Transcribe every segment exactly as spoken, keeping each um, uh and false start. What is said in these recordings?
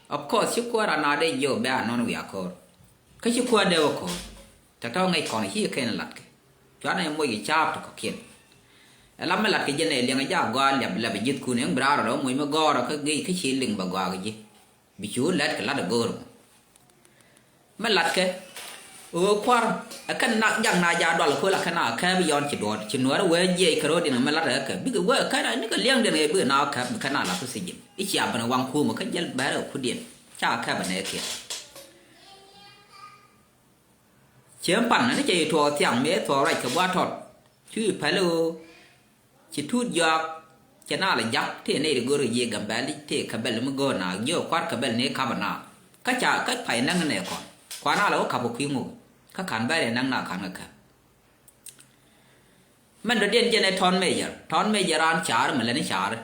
Of course, ci kuäär a na dee jiök bɛ a nɔn wiaa ko̱r. Kä ci kuäär dee wä ko̱r. Tɔ̱tɔ̱ ŋäc kɔn ci kɛn lat kɛ. Cuanɛ moc kɛ caap ti kɔ̱kiɛn. Ɛ la mi lat kɛ jɛn ɛ liɛŋ a jak gɔaa liap liap ji̱thkun ɛn bi raar rɔ moc mi gɔɔrɔ kä ŋic kä ci liŋ bɛ gɔaa kɛ ji̱. Bi cu lɛt kɛ lat ɛ go̱o̱r mɔ. Mi latkɛ ɣöö kua̱r ɛ kɛn na jak na ja dual ko̱l a kɛn a kɛp yɔn ci duɔ̱ɔ̱t ci nuäärä wee jiɛc kɛ ro̱o̱diɛn mi latkɛ kɛ bikɛ wee kɛn a nikɛ liɛŋdiɛn ɛ bikɛ na kɛp bi kɛn a lat kä sijin i̱ cia ben waŋ kuumä kä jäl bɛrɛ kudiɛn ca kɛp ɛ nɛɛkiɛn. Cieŋ pan ni cɛ yi tuɔɔk thiaŋ mi ɛ thuɔɔk ruac kɛ gua̱a̱t tɔt cu yi päl ɣöö ci tuut jɔak cɛ na lɛ jak tëë nɛy ti go̱r kɛ jiɛ Gambɛl i̱ tëë kɛ bɛl mi go̱o̱r na jiɛ kua̱r kɛ bɛl ni kap na. Kä ca kä pay näŋ nɛ kɔn kuan na lɛ wä kap kɛ kui̱ ŋuk kä kan bɛr yɛ näŋ na kan kɛ kap. Mɛn dɔ̱diɛn jɛn ɛ tɔn mecɛr tɔn mecɛr raan ca̱a̱r mɛ lɛni ca̱a̱r.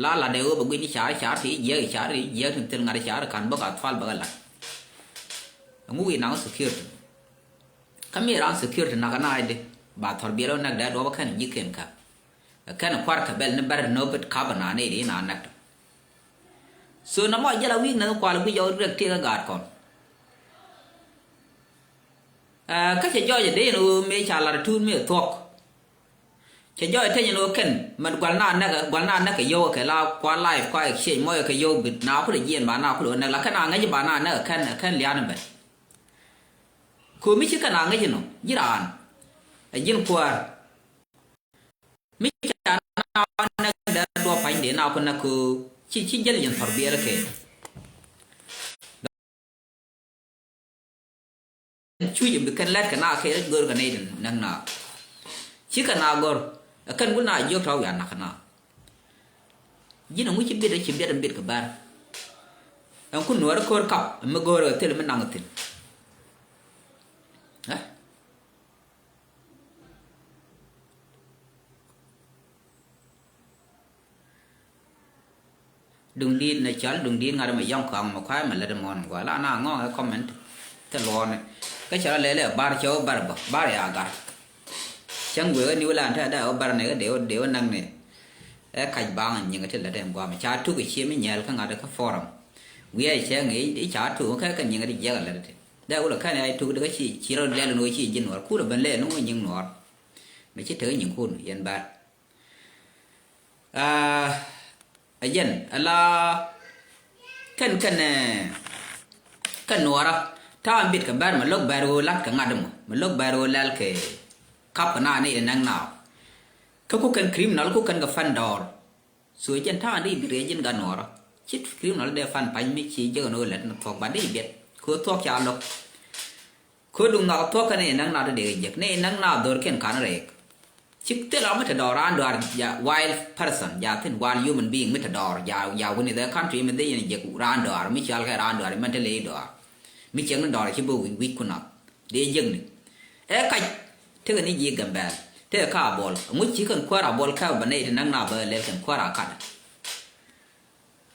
La la dee wä bɛ guic ni ca̱a̱r ca̱a̱r ti jiɛk ca̱a̱r ti jiɛk ti thil ŋa̱t ca̱a̱r kan bäk a thual bäk a lat. Ɛŋu wi̱i̱ naŋ security. Kä mi raan security nakä naacdi ba thɔr biɛl wä näk dee duɔp kɛn ji̱ kɛn kä. Kɛn kuar kɛ bɛl ni bɛr ni opet kap na ni di na näk. So na mɔ jɛl a wi̱i̱ naŋ kual guic ɔ riɛk tiek kä gaat kɔn. Kä cɛ jɔɔc ɛ dee ni ɣöö mëë ca lat ɛ tuut mi ɛ thuɔ̱k. Cɛ jɔɔc ɛ teny ni ɣöö kɛn mɛn gual na näk gual na näk kɛ yio̱w kɛ la kual life kua exchange mɔc kɛ yio̱w bit na kulɛ jiɛn ba na kulɛ ɣöö näk la kɛn a ŋäc ba na näk ɛ kɛn ɛ kɛn lia̱a̱n ɛ bɛn. Köö mi ci kɛn a ŋäc inɔ ji̱ raan ɛ ji̱n kuäär. Mi ca na näk dee duɔp pa̱ny dee na ku näk köö ci ci jäl yɛn thɔr biɛɛr kɛ. Cuc bi kɛn lɛt kɛ na kɛ gör kɛ nɛy din näk na. Ci kɛ na gör ɛ kɛn wul na jiök tɔ̱ wiaa nak kɛ na. Ji̱n ɛŋu ci biɛt ɛ ci biɛt ɛ biɛt kɛ bär. Ɛn kun nuɔɔri ko̱r kap mi go̱o̱r ɛ thil mi naŋ thi̱n. Ɛ? Duŋdi̱i̱t nɛ cɔal duŋdi̱i̱t ŋa̱t mɛ yɔ̱ŋ kɔaŋ mɛ kua̱c mɛ lät mɔn gua la na ŋɔ̱ŋ ɛ comment. Thil luɔɔni kä cɔal lɛlɛ bar cɛ wä bar bä bar ya gar. Cäŋ wëë ni wä lan te dee wä bar ni kä dee wä dee wä naŋ ni. Ɛ kac baŋ nyiŋ ti lät ɛn guam ca tuk cie mi nyɛɛl kä ŋa̱t kä forum. Wiɛɛ cɛ ŋi̱i̱c i̱ ca tuk kä kɛ nyiŋ ti jiɛk lät ti dee wä lɛ kɛn ya tuk di kä ci ci rɔ lɛl ni wä ci ji̱ nuɔr kulɛ ben lɛl ni wä nyiŋ nuɔr. Mɛ ci tek nyiŋ kun yɛn bar. Aa, ɛ jɛn ala kɛn kɛn ɛ kɛn nuɔra ta̱a̱ bit kɛ bɛr mɛ lo̱k bɛr ɣöö lat kɛ ŋa̱t mɔ mɛ lo̱k bɛr ɣöö lɛl kɛ kap kɛ na ni ɛ nɛŋ na. Kä ku kɛn criminal ku kɛn kɛ fan dɔɔr. So ɛ jɛn ta̱a̱ di bit rɛy ji̱n gat nuɔra cit criminal dee fan pa̱ny mi ci jek ɛn ɣöö lɛt ni thuɔ̱k ba di biɛt kɛ ɣöö thuɔ̱k ca lo̱k. Kööt duŋ nhɔk thuɔ̱k kä ni näk na dee dee jek ni näk na dhorkiɛn ka̱n rɛɛk. Cik thil ɔ mi te dɔɔr raan dɔaar ja wild person ja thin wild human being mi te dɔɔr ja ja wini the country mi dee yen jek raan dɔaar mi cial kɛ raan dɔaar mi te ley dɔaar. Mi ciek ni dɔɔr ci bi wi̱c wi̱c kun nath dee jek ni. Ɛ kac tekɛ ni ji̱ Gambɛl tekɛ ka Abol ŋuc ci kɛn kuäär Abol kɛ bä nɛy ti näk na bä lɛl kɛn kuäär a kat.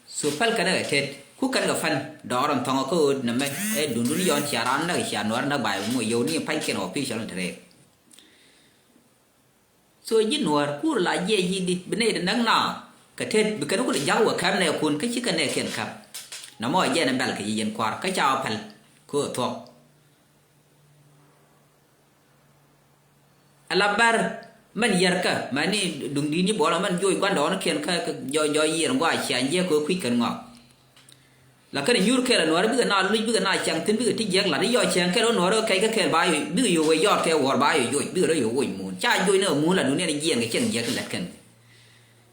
So päl kɛn ɛ kɛ tet ku kɛn kɛ pän dɔɔr in thɔŋ kä ɣöö nɛmɛ ɛ dundun yɔn cia raan näk cia nuäär näk ba̱a̱c mɔ yio̱w ni pa̱nykiɛn ɔ pi̱i̱ cɔl in te rɛɛk. So ji̱ nuäär kur la jiɛc ji̱ di bi nɛy ti näk na kɛ tet bi kɛn ku lɛ ja̱k wä käp nɛɛkun kä ci kɛn nɛɛkiɛn käp. Nɛmɔ ɛ jɛn ɛ bɛl kɛ ji̱ yɛn kua̱r kä ca ɔ päl kä ɣöö thuɔ̱k. Ala bär mɛn yärkä mɛn ni duŋdi̱t ni buɔlä mɛn joc gua̱ndɔɔŋnikiɛn kä jɔ jɔ yiɛr ŋuak ciaŋ jiäk kɛ kui̱c kɛn ŋuak. La kɛn nyuur kɛl a nuɔ̱ɔ̱rä bikɛ na luc bikɛ na ciaŋ thi̱n bikɛ ti jiäk lat i̱ yɔ ciaŋ kɛl wä nuɔ̱ɔ̱rä kɛc kä kɛl ba yoc bikɛ yoc wee yɔɔt kɛ wuɔ̱ɔ̱r ba yoc joc bikɛ rɔ yoc woc muun ca joc ni ɛ muun la duŋdiɛn jiɛɛn kɛ cieŋ jiäk ti lät kɛn.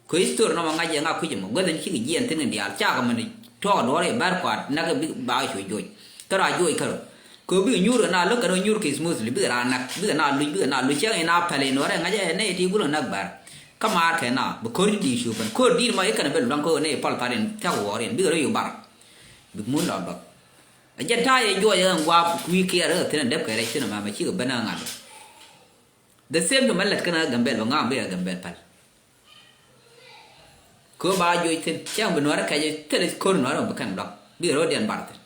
Kɛ history nɔmɔ ŋa̱c jɛ ŋa̱ kui̱c ɛmɔ guäth in cikɛ jiɛɛn thi̱n kɛ diaal cakɛ mɛn tɔɔk duɔ̱ɔ̱r yɛ bär kuaat näk bik ba cuɛ joc. Kärɔ a joc kärɔ kɛ bikɛ nyuur kɛ na lo̱k kɛn nyuur kɛ smoothly bikɛ raa näk bikɛ na luc bikɛ na luc cäŋ in a pɛl in wärɛ ŋa̱c ɛ nɛy ti gulɛ näk bär. Kä maar kɛ na bi ko̱r di̱t cu ben ko̱r di̱t mɔ ikɛn ben luaŋ ko̱r nɛy pal thar in thiak wuɔɔr in bikɛ rɔ yuk bar. Bi mun lɔ bäk. A jɛn ta̱a̱ yɛ juɔc ɛ ŋuaap wi̱i̱ kiɛɛr ɛ thi̱n in däp kɛ rɛc thi̱n ɛmɛ mɛ cikɛ ben ɛ ŋa̱t. The same to mɛ lät kɛn ɛ Gambɛl bɛ ŋa̱a̱m bikɛ Gambɛl pal. Kɛ ɣöö ba joc thi̱n cäŋ bi nuäärä kɛc thilɛ ko̱r nuäärä bi kɛn lua̱k bikɛ ro̱o̱diɛn bar thi̱n.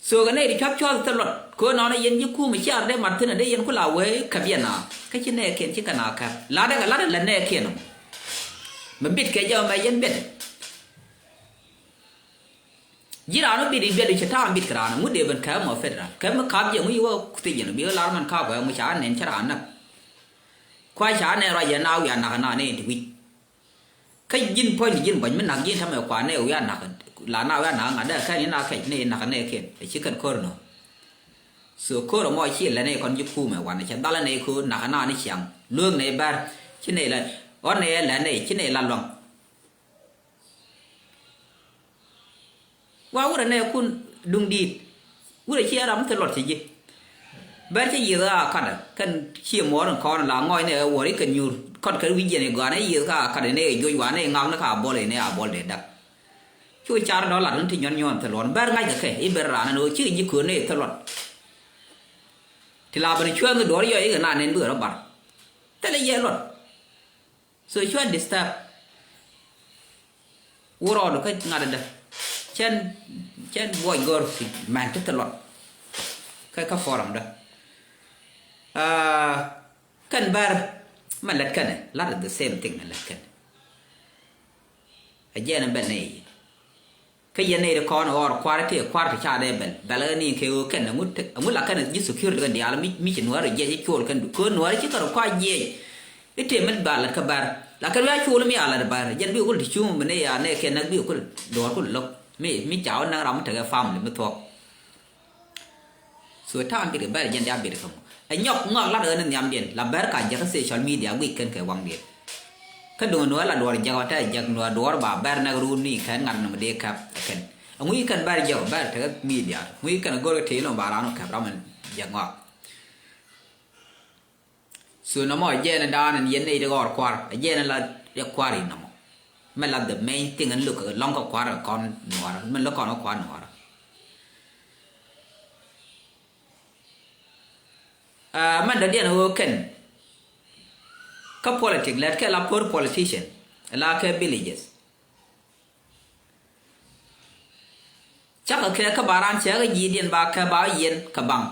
So kɛ nɛy ti cua̱p cua̱th thil luɔt kɛ ɣöö nɔnɔ yɛn ji̱ kuum cia dee mat thi̱n a dee yɛn ku la wee käp yɛn a kä ci nɛɛkiɛn ci kɛn a käp latdɛ kɛ latdɛ lät nɛɛkiɛn ɔ. Mɛ bit kɛ jɛ ɔ mɛ yɛn bit. Ji̱ raan wä bit in biɛt i̱ cɛ ta̱a̱ in bit kɛ raan ŋu dee ben kääp mɔ federal kɛ mi ka̱p jɛ ŋu i̱ wä thiec jɛn bi wä lar mɛn ka̱p kɛ ŋu ca nɛn cä raan näk. Kua ca nɛn ruac yɛ na wiaa nakä na nɛ in ti wi̱c. Kä ji̱n puɔ̱ny ji̱n buɔ̱ny mi nak ji̱n tämɛ kua nɛ wiaa nak la na wiaa nak ŋa̱t dee kɛn in na kɛc nɛ in nak nɛ kiɛn ɛ ci kɛn ko̱r nɔ. So ko̱r ɛmɔ ci lɛ nɛ kɔn ji̱ kumɛ wanɛ cɛ dhalä nɛ ko̱r nak na ni ciaŋ lueek nɛ bär ci nɛ la ɣɔn nɛ lɛ nɛ ci nɛ la luaŋ. Wa wurɛ nɛ kun duŋ di̱i̱t. Wurɛ ciɛ ram thil luɔt ci ji̱. Bɛr cä yiëth a ka̱dä kɛn ciɛ muɔɔr in kɔn la ŋɔc nɛ wuɔr i̱ kɛn nyuur kɔt kɛ wi̱c jiɛn i̱ gɔaa nɛ yiëth ka ka̱dä nɛ i̱ juɔc wa nɛ i̱ ŋak ni ka buɔl i̱ nɛ a buɔl dee dak. Cu car dɔ̱ lat in ti nyuɔn nyuɔn thil luɔt bɛr ŋa̱c kɛ kɛ i̱ ber raan ɛn ɣöö cikɛ ji̱ köön nɛ i̱ thil luɔt. Ti la ben cuäŋ i̱ duɔ̱ɔ̱r yɔc i̱ kɛ na nɛn bikɛ rɔ bar. Thilɛ yɛ luɔt. So cua disturb. Wä rɔɔdu kä ŋa̱t dädä. Cɛn, cɛn buɔc gɔr ti mɛn ti thilɔt. Kä, kä forum dä. Ah, kɛn bär mɛ lät kɛnɛ, lat the same thing mɛ lät kɛnɛ. A jɛn a bɛl nɛ yi. Kä yɛn nɛy ti kɔn ɣɔr kua̱r ti kua̱r ti ca dee bɛl bɛl ɣä ni kɛ ɣöö kɛn ɛŋu la kɛn ji̱ security kɛ diaal mi ci nuäär jiɛc i̱ cuɔl kɛn du kɛ ɣöö nuäär ci kɛn kua jiɛc. I̱ tëë mi ba lat kä bär la kɛn wiaa cuɔl mi a lat bär jɛn bi kul ti cuŋ mi nɛy a nɛy kɛn näk bi kul duɔ̱ɔ̱r kul lo̱k mi mi ca wä näk ram mi tekɛ family mi thuɔ̱k. So ta̱a̱ bit kɛ bɛr jɛn diaal bit kɛ mɔ ɛ nyɔk ŋɔak lat ɣän in nhiamdiɛn la bɛr ka jɛ kä social media guic kɛn kɛ waŋdiɛn. Kä duŋ nuɔ̱ɔ̱r la duɔ̱ɔ̱r jɛk ɔ tɛ jɛk nuɔ̱ɔ̱r duɔ̱ɔ̱r ba bɛr nɛk run ni kɛn ŋa̱t nɔmɔ dee kɛp ɛ kɛn. Ɛŋu yi kɛn bɛr jɛk ɔ bɛr tekɛ media ɛŋu yi kɛn go̱r kɛ tëë lɔŋ ba raan ɔ kɛp ram in jɛk ŋɔak. So nɔmɔ ɛ jɛn ɛ daan ɛn yɛn nɛy ti ɣɔr kua̱r ɛ jɛn ɛ la ɛ kua̱r in nɔmɔ. Mɛ la the main thing ɛn lo̱k kɛ lɔ̱ŋ kɛ kua̱r kɛ kɔn nuɔ̱ɔ̱rä mɛ lo̱k kɔn kɛ kua̱r nuɔ̱ɔ̱rä. Ah, mɛn dɔ̱diɛn ɣöö kɛn kä politic lɛt kɛ la poor politician la kɛ villages. Cakɛ kɛ kä ba raan cɛ kä ji̱ diɛn ba kɛ ba yiɛn kɛ baŋ.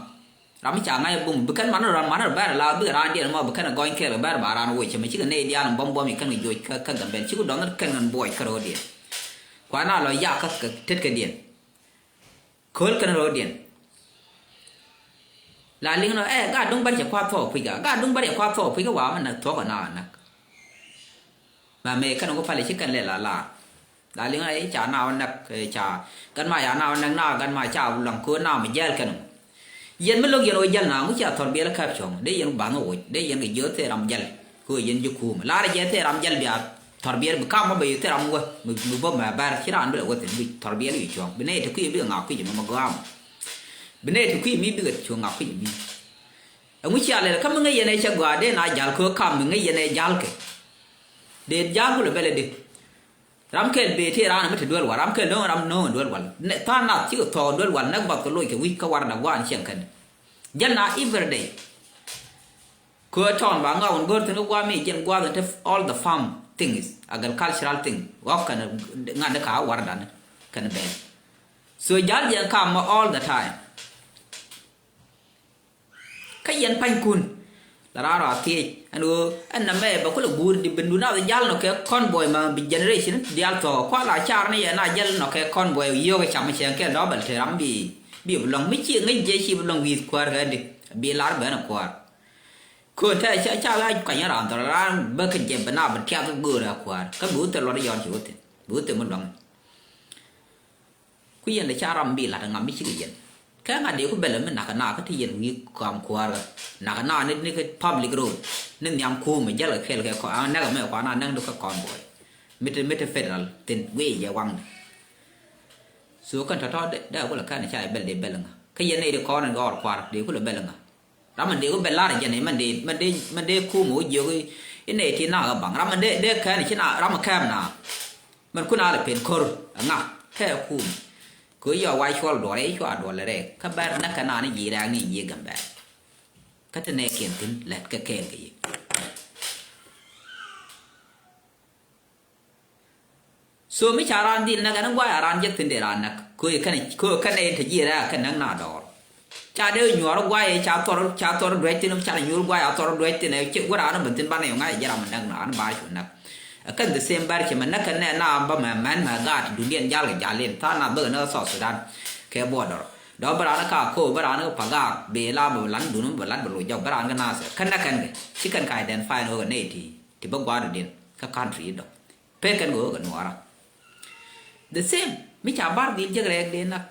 Ram mi ca ŋa̱c bum bi kɛn man rɔ man rɔ bɛr la bikɛ raan diɛn mɔ bi kɛn gɔny kɛɛl kɛ bɛr ba raan woc cɛ mɛ cikɛ nɛy diaal bɔm bɔm i̱ kɛn kɛ joc kä kä Gambɛl cikɛ dɔn kɛn kɛn buɔc kä ro̱o̱diɛn. Kua na lɔ yak kä tet kɛ diɛn. Köl kɛn ro̱o̱diɛn. La liŋ nɔ ɛ gaa duŋ bɛr cɛ kua thuɔk puc gaa gaa duŋ bɛr cɛ kua thuɔk puc kä wa mɛ na thuɔk kɛ na näk. Ma mëë kɛn ku pal i̱ ci kɛn lɛ la laar. La liŋ a i̱ ca naaw näk ɛ ca. Gan ma ca naaw näk naaw gan ma ca luaŋ köör naaw mi jɛɛl kɛn. Yɛn mi lo̱k yɛn ɣöö jäl naaw ŋu cia thɔr biɛl käp cuɔ̱ŋ dee yɛn ku ba̱nh ɣöö dee yɛn kɛ jiöör thɛɛr ram jäl. Kɛ ɣöö yɛn ji̱ kuumɛ laar jɛ thɛɛr ram jäl bia thɔr biɛl bi kam mɔ bɛ yɛ thɛɛr ram wä. Mi bä mɛ bär ci raan bi lɛ wä thi̱n bi thɔr biɛl wi̱i̱ cuɔ̱ŋ bi nɛy ti kui̱ bi kɛ ŋa̱k kui̱ mɛ mɛ gɔaa mɔ. Bi nɛy ti kui̱ mi bikɛ cuɔ̱ŋ ŋa̱k kui̱ mi. Ɛŋu cia lɛl kä mi ŋäc yɛn ɛ cɛ gɔaa dee na jal kɛ ɣöö kam mi ŋäc yɛn ɛ jal kɛ. Dee jal kulɛ bɛl ɛ di. Ram kɛl bee tëë raan mi te duel wal ram kɛl no̱o̱ŋ ram no̱o̱ŋ duel wal. Tha̱a̱ŋ nath cikɛ thɔɔk duel wal näk bath kɛ loc kɛ wi̱c kä warda gua̱a̱n ciɛŋ kɛn. Jɛn na every day. Köö tɔn ba ŋa̱w in go̱r thi̱n kä gua̱a̱ mi jɛn gua̱a̱th in te all the farm things, agricultural thing. Ɣɔk kɛn ŋa̱n di ka warda ni kɛn bɛn. So jal jɛn kam ma all the time. Kä yɛn panykun la raan rɔ a thiec ɛn ɣöö ɛn nɛmɛ bɛ kulɛ guur di ben dun nath jal nɔ kɛ convoy ma bi generation diaal thɔɔk kual a car ni yɛn a jal nɔ kɛ convoy yio̱o̱k ɛ cam cɛŋ kɛl dɔ̱ bɛl te ram bi bi bi lɔŋ mi ci ŋäc jɛ ci bi lɔŋ wi̱i̱th kuäär kɛ di bi lar ben ɛ kuäär. Köön te ca ca la kuany raan thɔr raan bä kɛ jɛ bi na bi tiath go̱o̱r ɛ kuäär kä bi wä thil luɔt yɔn ci wä thil bi wä thil mi luaŋ. Ku yɛn lɛ ca ram bi lat ŋam mi cikɛ yɛn. Kɛ ŋa̱t dee ku bɛl mi nakä na kä ti yɛn wi̱i̱ kɔam kuäärä. Nakä na ni ni kä public road ni nhiam kuumɛ jäl kɛ kɛl kɛ kɔ a näk mɛ kuan a näk ni kä kɔn buɔy. Mi te mi te federal thin guiy jɛ waŋni. So kɛn tɔ̱tɔ̱ dee dee ku lɛ kɛn ca bɛl dee bɛl ŋa kä yɛn ni ri kɔn in gɔɔr kuar dee ku lɛ bɛl ŋa. Ram in dee ku bɛl lar jɛn in mɛn dee mɛn dee mɛn dee kuumɛ wä jiök inɛ ti na kä baŋ ram in dee dee kɛn ci na ram in kɛm na. Mɛn kun a lɛ pen ko̱r ɛŋa kɛ kum. Kɛ yɔ wa cuɔl duɔrɛ cua duɔl rɛ kä bɛr nɛ kɛ naan ji̱ rɛk ni ji̱ gɛm bɛr. Kä ti nɛ kiɛn thin lɛt kɛ kɛɛl kɛ yi. So mi ca raan dhil näk ɛn guay a raan jek thin dee raan näk kɛ kɛn kɛ kɛn in te ji̱ rɛk kɛ näk na dɔɔr. Ca dee nyuɔr guay ca thɔr ca thɔr duec thin ca nyuɔr guay a thɔr duec thin ci wä raan ben thin banɛ yɔ ŋa̱c jɛ ram näk na an ba cu näk. Ɛ kɛn the same bär cɛ mɛ näk kɛn nɛ na bä mɛ mɛn mɛ gaat ti dundiɛn jal kɛ jal in tha̱a̱ŋ na bäkɛ ni kä South Sudan kɛ border. Dɔ̱ bä raan kä Akobo bä raan kä Pagak bɛ la bɛ lan dun bɛ lat bɛ loc jɔk bä raan kä Nasir kä näk kɛn kɛ ci kɛn kɛ identify ni ɣöö kɛ nɛy ti ti bä gua̱a̱r dɔ̱diɛn kä country dɔ̱. Pek kɛn kɛ ɣöö kɛ nuɔɔra. The same mi ca bar dhil jek rɛɛk dee nak.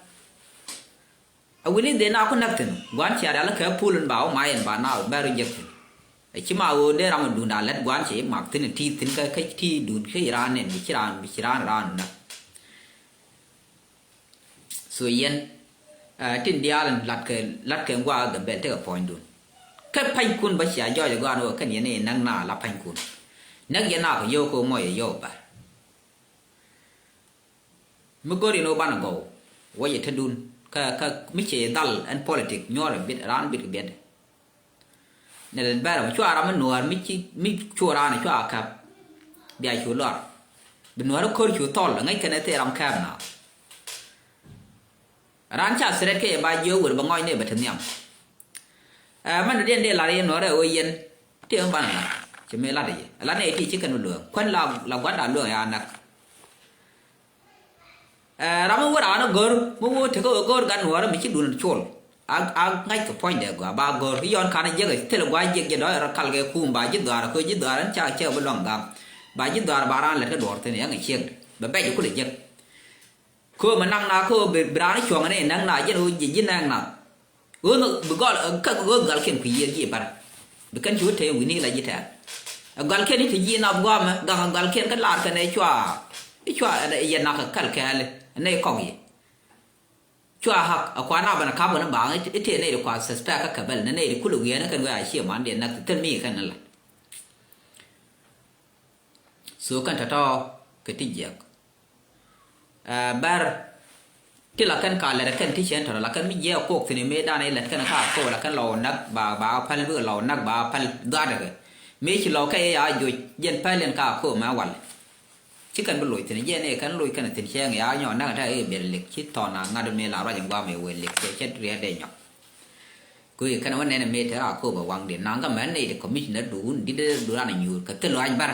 A wini dee nak ku nak thin guan cia rial kɛ pul in ba wä ma yɛn ba na bɛr jek thin. A ci ma ɣöö dee ram a dunda lɛt guan ci mak thin ti thin kä kä ti dun kä iran nen bi ci ran bi ci ran ran nak. So yɛn, eh, tin diaal in lat kɛ lat kɛ gua Gambel tekɛ puɔ̱nydun. Kä panykun ba cia jɔɔc a gɔan wä kɛn yɛn i̱ näk na la panykun. Näk yɛn na kɛ yio̱w kɛ mɔc a yio̱w bär. Mi go̱r yɛn wä banɛ gɔw wä yɛ tetdun kä kä mi cɛ dhal ɛn politik nyuɔr ɛ bit raan bit kɛ biɛt. Nɛ lɛt bɛr mɛ cua ram mi nuɔɔr mi ci mi cu raan cua kap. Bia cu lɔr bi nuɔɔr ko̱r cu thɔl ŋäc kɛn ɛ thil ram kɛɛp na. Raan ca threat kɛ yɛ ba jiök wër bɛ ŋɔc ni bɛ te nhiam. Ɛ mɛn diɛn dee lar yɛ nuɔɔr ɛ ɣöö yɛn ti ɣän banɛ lar ci mëë lat yɛ lat ni ɛ ti ci kɛn bi lueŋ kuän la la gua̱nda lueŋ ya näk. Ɛ ram mi wä raan go̱r mi wä tekɛ wä go̱r gat nuɔɔr mi ci duun col. A a ŋa̱c kɛ puɔ̱nydɛ gɔaa ba go̱r i̱ yɔn kan jiäk thilɛ gua̱a̱c jiäk jiɛ dɔ̱ɔ̱c rɔ kal kɛ kuum ba ji̱ dhuaar kɛ ji̱ dhuaar ɛn ca cɛ bi luaŋ gam. Ba ji̱ dhuaar ba raan lät kä duɔ̱ɔ̱r thi̱n yɛn kɛ ciek bɛ bɛc kulɛ jiäk. Kɛ ɣöö mɛ naŋ na kä ɣöö bi raan cuɔ̱ŋ ni naŋ na jɛn ɣöö ji̱ ji̱ naŋ na. Ɣöö bi gɔl kä ɣöö galkiɛn kui̱ yiëër ji̱ bar. Bi kɛn ci wä tëë wi̱ni la ji̱ tɛ̈r. Ɛ galkiɛn i̱ te ji̱ nath gua̱a̱mɛ gaŋ ɛ galkiɛn kä laar kɛn ɛ cua i̱ cua yɛ nak ɛ kɛl kɛɛli ɛ nɛy kɔk yɛ. Cua hak ɛ kua na bɛn ɛ ka̱p kɛn ɛ baaŋ i̱ tëë nɛy ti kua suspect kä kɛ bɛl ni nɛy ti kulɛ wiɛɛni kɛn wee a ciɛ man diɛn nak ti thil mi kɛn ni la. So kɛn tɔ̱tɔ̱ kɛ ti jiɛk. Ɛ bɛr ti la kɛn ka lɛt kɛn ti cɛn tɔ̱tɔ̱ la kɛn mi jiɛk kuɔk thi̱n mëë dan i̱ lɛt kɛn ka kok la kɛn lɔ näk ba ba päl bikɛ lɔ näk ba päl dhua̱a̱dɛ kɛ. Mëë ci lɔ kɛ i̱ ya joc jɛn päl in ka kok mɛ wal. Ci kɛn bi loc thi̱n jiɛn i̱ kɛn loc kɛn thi̱n cɛɛŋ ya nyɔ näk ta i̱ biɛl lik ci thɔn a ŋa̱t mëë la ruac in guam i̱ wëë lik cɛ cɛ riɛt dee nyɔk. Kö i̱ kɛn wä nɛn ɛ mëë te a kööbä waŋdiɛn naŋ kä mɛn nɛy ti commissioner du wun di̱t du ran ɛ nyuur kɛ thil luaac bär.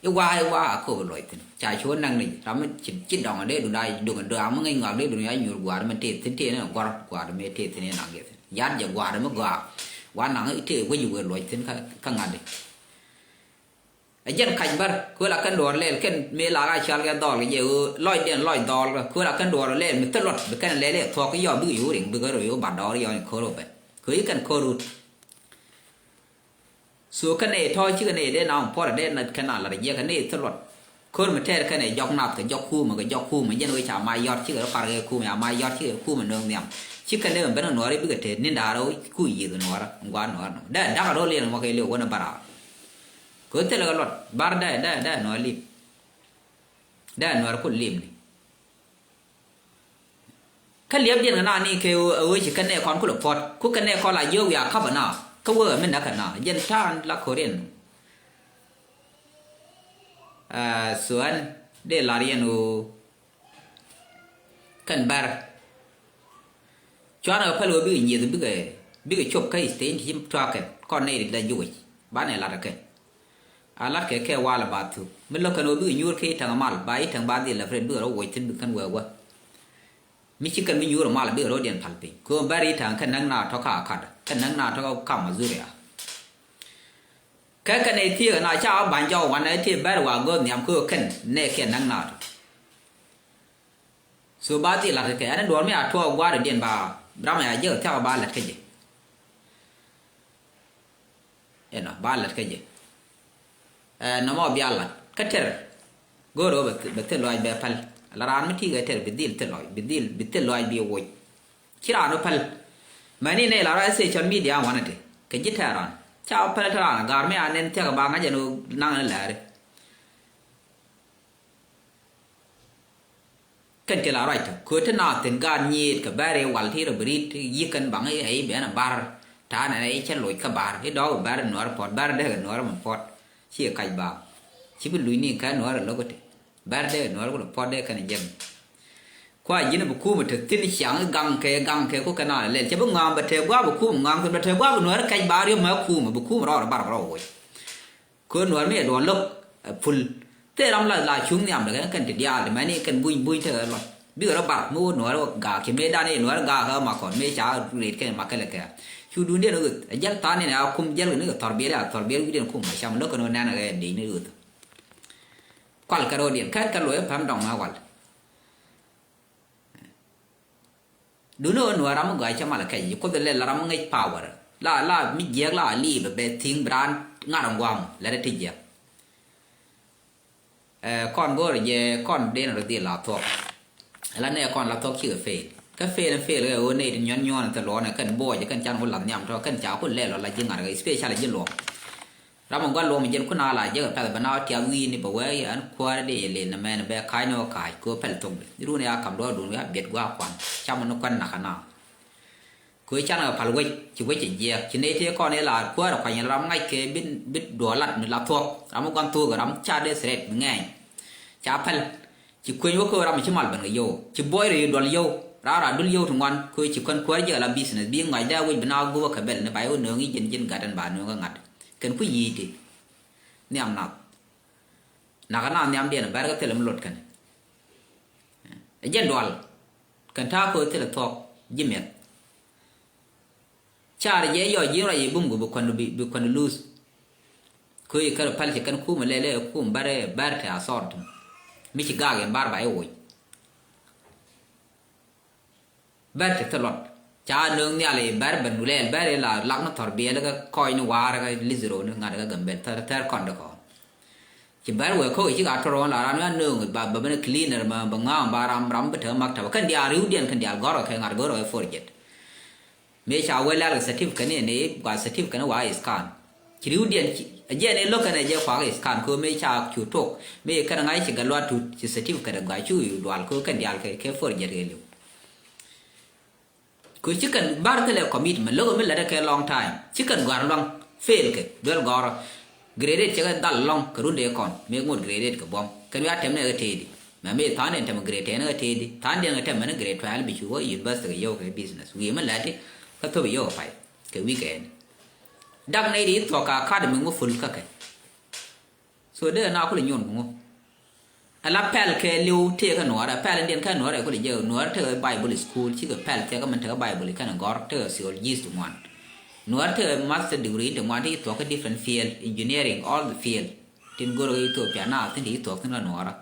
I̱ wa̱a̱ i̱ wa̱a̱ a kööbä luɔc thi̱n ca cu wä näk ni ram mi ci ci dɔŋ dee dun a duŋ dɔaŋ mi ŋäc ŋɔak dee dun a nyuur gua̱a̱r mi tëë thi̱n tëë ni gɔ̱r gua̱a̱r mi tëë thi̱n ni naŋ yɛ thi̱n ya̱t jɛ gua̱a̱r mi gɔaa. Wa̱a̱ naŋ i̱ tëë wec i̱ wëë luɔc thi̱n kä ŋa̱t i̱. Ɛ jɛn kac bär kuël a kɛn duɔɔr lɛl kɛn mëë la ka cal kɛ dhɔl kɛ jɛ ɣöö lɔcdiɛn lɔc dhɔl kɛ kuël a kɛn duɔɔr lɛl mi thil luɔt bi kɛn lɛl i̱ thuɔk i̱ yɔ bikɛ yo̱o̱ riŋ bikɛ rɔ yo̱o̱ bat dɔɔr yɔ ni ko̱r ɔ bɛn kɛ i̱ kɛn ko̱r rut. So kɛn i̱ tɔ̱ cikɛ ni dee na puɔt dee na kɛn a lat jiɛk kɛn i̱ thil luɔt. Ko̱r mi tɛɛr kɛn i̱ jɔk nath kɛ jɔk kuumä kɛ jɔk kuumä jɛn wec ca ma yɔt cikɛ rɔ par kɛ kuumä ca ma yɔt cikɛ kuumä no̱o̱ŋ nhiam. Ci kɛn dee mi ben kɛ nuɔɔr i̱ bikɛ tëë ni̱n da̱a̱r ɔ ku yiëth nuɔɔr ŋuan nuɔɔr nɔ dee da̱k a ro̱l yɛn ŋuɔk kɛ liw wänä bäraar. Kɛ thilɛ kɛ luɔt bar dee dee dee nuɔr lip. Dee nuɔr kun lip ni. Kä liɛp diɛn kɛ na ni kɛ ɣöö ci kɛn nɛ kɔn kulɛ puɔt ku kɛn nɛ kɔn la jiök wiaa ka̱pä na kä wee mi näk kɛ na jɛn ta̱a̱n la ko̱riɛn. Aa, thuɔ̱ɔ̱n dee lar yɛn ɣöö kɛn bär. Cuanɛ kɛ päl ɣöö bikɛ nyieth bikɛ bikɛ cop kä state ti ci tuaakɛn kɔn nɛy ri la ji̱ wec banɛ lat kɛ. A lat kɛ kɛ wal ba thuk mi lo̱k kɛn ɣöö bikɛ nyuur kä i̱ täŋ mal ba i̱ täŋ ba dhil lɛ fred bikɛ rɔ woc thi̱n bikɛ kɛn wee wä. Mi ci kɛn mi nyuur mal bikɛ rɔ diɛn pal piny kɛ ɣöö bär i̱ täŋ kɛn näk na tɔ̱ ka kat kɛn näk na tɔ̱ ka kam Azuria. Kɛ kɛn ɛ thiek na ca ba̱ny jɔk wanɛ ti bɛr wa go̱o̱th nhiam kɛ kɛn nɛ kɛ näk naat. So ba dhil la̱t kɛ ɛn duɔ̱ɔ̱r mi a tuɔɔk gua̱a̱r diɛn ba ram ya jek thiak ba lät kä jɛ. Ɛnɔ ba lät kä jɛ. Ɛ nɔmɔ bia lat kä tɛr. Go̱o̱r ɣöö bɛ thil lɔac bɛ päl. La raan mi ti̱i̱ kɛ tɛr bi dhil thil lɔc bi dhil bi thil lɔac bi woc. Ci raan wä päl. Mɛni nɛy la rɔ ɛ social media wanɛ ti kɛ ji̱ tɛ̈r raan ca wä päl te raan gaar mi a nɛn thia̱k ba ŋa̱c ɛn wä naŋ ni lɛɛri. Kɛn ti la ruac tɔ köö ti naath thi̱n gaat nyiet kɛ bɛr i̱ wal ti rɔ bi ri̱t yi̱k kɛn baŋ i̱ ɛ i̱ bɛn a bar. Ta̱a̱ nɛn ɛ i̱ cä loc kä bar i̱ dɔɔk bɛr nuɔr puɔt bɛr dee kɛ nuɔr mɛ puɔt. Ci kac ba ci bi luc ni kɛ nuɔr ɛ lo̱k iti. Bɛr dee nuɔr kulɛ puɔt dee kɛn jiɛm. Kua ji̱n bi kuumä te thi̱n ciaŋ i̱ gaŋ kɛ gaŋ kɛ ku kɛ naan lɛl cɛ bi ŋɔaŋ bɛ te gua̱a̱ bi kuumä ŋɔaŋ thi̱n bɛ te gua̱a̱ bi nuɔ̱ɔ̱r kɛc ba riöm mɛ kuumä bi kuumä rɔɔr ɛ bar rɔɔr woc. Kɛ nuɔ̱ɔ̱r mi ɛ duɔ̱ɔ̱n lo̱k ɛ pul. Thil ram la la cuŋ nhiam dɛ kɛn kɛn ti diaal ti mɛni kɛn buny buny tekɛ lɔt. Bikɛ rɔ bar mi wä nuäär wä gaak ci mëë dan i̱ nuäär gaak kä ma kɔn mëë ca ret kɛn ma kɛlɛ kɛ. Cu duundiɛn ɣöth ɛ jäl tha̱a̱n ni a kum jäl kɛ ni kɛ thɔr biɛl a thɔr biɛl wi̱diɛn kum ma cam lo̱k kɛn wä nɛn kɛ dec ni ɣöth. Kual kɛ rɔɔdiɛn kɛn kɛ luɔc ɛ päm dɔŋ na wal. Duundɛ ɣöö nuäär ram mi gɔaa cä mal kɛc ji̱ kuoth lɛl ram mi ŋäc power. La la mi jiɛk la a liip ɛ bɛ thi̱ŋ bi raan ŋa̱r ɛ ŋuam lɛt ɛ ti jiɛk. Ɛ kɔn go̱o̱rɛ jɛ kɔn den rɔ dhil la thuɔk. Ala nɛ kɔn la thuɔk cikɛ fail. Kä fail in fail kɛ ɣöö nɛy ti nyuɔn nyuɔn in thil luɔɔnɛ kɛn buɔcɛ kɛn can ku lath nhiam tɔ kɛn ca ku lɛl ɔ la ji̱ ŋa̱t kɛ especially ji̱ luɔk. Ram in gua̱n luɔk mi jɛn kun a la jek ɛ pɛth bɛ na wä tiath wi̱i̱ni bɛ wee yɛ ɛn kuäärä dee yɛ lel nɛ mɛn bɛ ka̱c ni wä ka̱c kɛ wä pɛl thok bɛ. Run ya kam duɔ̱ɔ̱r duun wi̱i̱ a biɛt gua̱a̱k kuan cam ni kuan nak kɛ na. Kɛ ɣöö canɛ kɛ pal wec ci wec cɛ jiɛɛk ci nɛy tëë kɔn i̱ la kuäärä kuany ram ŋa̱c kɛ bi bi duɔɔk lat mi la thuɔ̱k ram mi gua̱n thuɔ̱k ram ca dee threat bi ŋɛɛny. Ca päl ci kueny wä kɛ ɣöö ram mi ci mal ben kɛ yio̱w ci buɔy rɛy duɔl yio̱w ram ram dul yio̱w ti ŋuan kɛ ɣöö ci kɔn kuäär jiɛk la business bi ŋa̱c dee wec bi na gup wä kɛ bɛl ni ba i̱ wä nööŋ i̱ ji̱n ji̱n gat ɛn ba nööŋ kä ŋa̱t kɛn ku yi̱i̱c ti. Nhiam nath. Nakä na nhiamdiɛn bɛr kä thilɛ mi lot kɛn. Ɛ jɛn dual kɛn ta̱a̱ ko̱ thilɛ thuɔ̱k ji̱ miɛth. Car jɛ yɔ ji̱n ruac i̱ bum gu bi kuan bi kuan luth. Ko̱ i̱ kär päl ci kɛn kum lɛl ɛ kum bɛr bɛr te a thɔr tum. Mi ci gaak in bar ba i̱ woc. Bɛr ti thil luɔt ca nööŋ nhial i̱ bɛr ben wulɛɛl bɛr i̱ la lak ni thɔr biɛl kä kɔc ni waar kä lith ro̱o̱ ni ŋa̱t kä Gambel thɛr thɛr kɔn di kɔn. Ci bɛr wee ko̱k i̱ cik a tɔr ɣɔn la ran wi̱i̱ a nööŋ ba ba ben cleaner ma ba ŋa̱a̱ŋ ba ram ram bi te kä maktaba kɛn diaal ri̱wdiɛn kɛn diaal gɔ̱rkɛ kɛ ŋa̱t go̱rkɛ forget. Mëë ca wee lɛl kɛ certificate ni ni gua certificate ni wa i̱ scan. Ci ri̱wdiɛn ci a jiɛn i̱ lo̱k kɛn ɛ jɛ kuak i̱ scan ko̱ mëë ca cu tok mëë kɛn ŋa̱c ci gat luat tut ci certificate ɛ gua cu i̱ dual ko̱ kɛn diaal kɛ kɛ forget kɛ li̱w. Kɛ ci kɛn bar thilɛ commitment lo̱k mi lät kɛ long time ci kɛn gɔ̱a̱r luaŋ fail kɛ duel gɔ̱rä. Grade eight cɛ kɛ dhal lɔŋ kɛ run dee kɔn mëë ŋot grade eight kɛ buɔ̱m kɛn wi̱i̱ a tɛm ni kɛ tëëdi. Mɛ mi tha̱a̱n in tɛm grade ten kɛ tëëdi tha̱a̱n diɛn kɛ tɛm mɛn grade twelve bi cu wä university kɛ yio̱w kɛ business wi̱i̱ mi lät kä thop yio̱w kɛ pay kɛ weekend. Dak nɛy di thuɔ̱k ka academy ŋu full kä kɛ. So dee na kulɛ nyuɔn kuŋu. Ala pɛl kɛ liw tëë kä nuɔrɛ pɛl in diɛn kä nuɔrɛ kulɛ jɛ nuɔrɛ tekɛ Bible school cikɛ pɛl tëë kä min tekɛ Bible kɛn gɔr tekɛ theologist ŋuan. Nuɔrɛ tekɛ master degree in ti ŋuan ti ci thuɔk kä different field, engineering, all the field. Tin go̱r kä Ethiopia na thin ti ci thuɔk thin kä nuɔrɛ.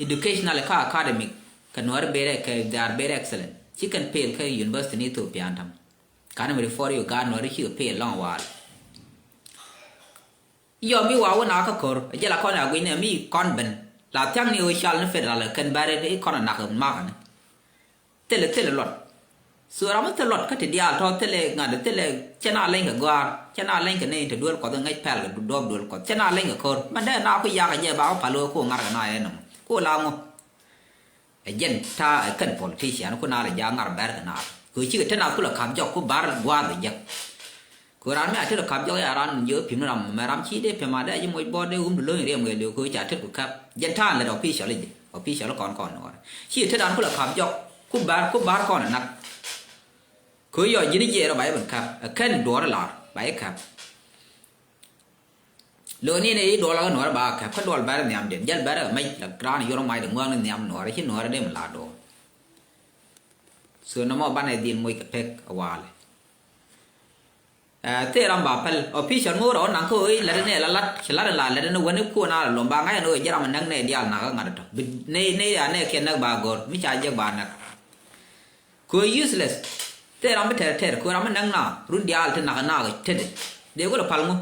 Educational kä academic kɛ nuɔrɛ bere kɛ they are very excellent. Ci kɛn pel kä university ni Ethiopia an tam. Kan mi ri for you gan nuɔrɛ cikɛ pel lɔŋ wal. Yɔ mi wa wä na kä kor jɛ la kɔn a guic ni mi kɔn ben la thiaŋ ni ɣöö cal ni federal kɛn bɛri kɔn a nak mak ni. Thilɛ thilɛ luɔt. So ram mi thilɛ luɔt kä ti diaal tɔ thilɛ ŋa̱t thilɛ cɛ na leny kɛ gɔaar cɛ na leny kɛ ni te duel kɔth ŋäc pɛl kɛ duɔp duel kɔth cɛ na leny kɛ kor mɛn dee na ku yak kɛ jɛ ba wä pal ɣöö ku ŋa̱r kɛ na yɛ nɔmɔ ku la ŋu. Ɛ jɛn ta̱a̱ ɛ kɛn politician ku naar ɛ jaak ŋa̱r bɛr kɛ naar kɛ ɣöö cikɛ te naath kulɛ ka̱p jɔk ku bar gua̱a̱th ɛ jek. Kɛ ɣöö raan mi a te rɔ ka̱p jɔk ya raan jiök pi̱m ni ram mɛ ram ci dee pi̱m a dee a ji̱ moc bɔɔt dee wum ti lo̱ny riɛm kɛ li̱w kɛ ɣöö ca tet ku ka̱p jɛn ta̱a̱ lät official i̱ ji̱ official kɔn kɔn ni ɣɔr. Ci ɛ te raan kulɛ ka̱p jɔk ku bar ku bar kɔn ɛ nak. Kɛ ɣöö yɔ ji̱n jiɛɛr ɔ ba jɛ ben ka̱p ɛ kɛn duɔ̱ɔ̱r ɛ la̱r ba jɛ ka̱p. Lo̱ni ni i̱ duɔl kä nuɔ̱ɔ̱rä ba kɛp kä duɔl bɛrɛ nhiam diɛn jäl bɛrɛ mec la raan yor mac de ŋuäŋ ni nhiam nuɔ̱ɔ̱rä ci nuɔ̱ɔ̱rä dem la duɔl. So nɔmɔ banɛ dhil moc kɛ pek a walɛ. Ɛ thil ram ba päl official ŋo̱o̱rä ɔ naŋ kä ɣöö i̱ lätdɛ ni la lat ci lat in la lätdɛ ni wäni kuɔn a la lom ba ŋa̱c ɛn ɣöö jɛ ram a näk nɛ diaal nakä ŋa̱t tɔ bi ni ni a nɛ kiɛn näk ba go̱r mi ca jek ba näk. Kɛ ɣöö useless. Thil ram mi tɛr tɛr kɛ ɣöö ram mi näk na run diaal ti nak nak tetdɛ. Dee kulɛ pal ŋu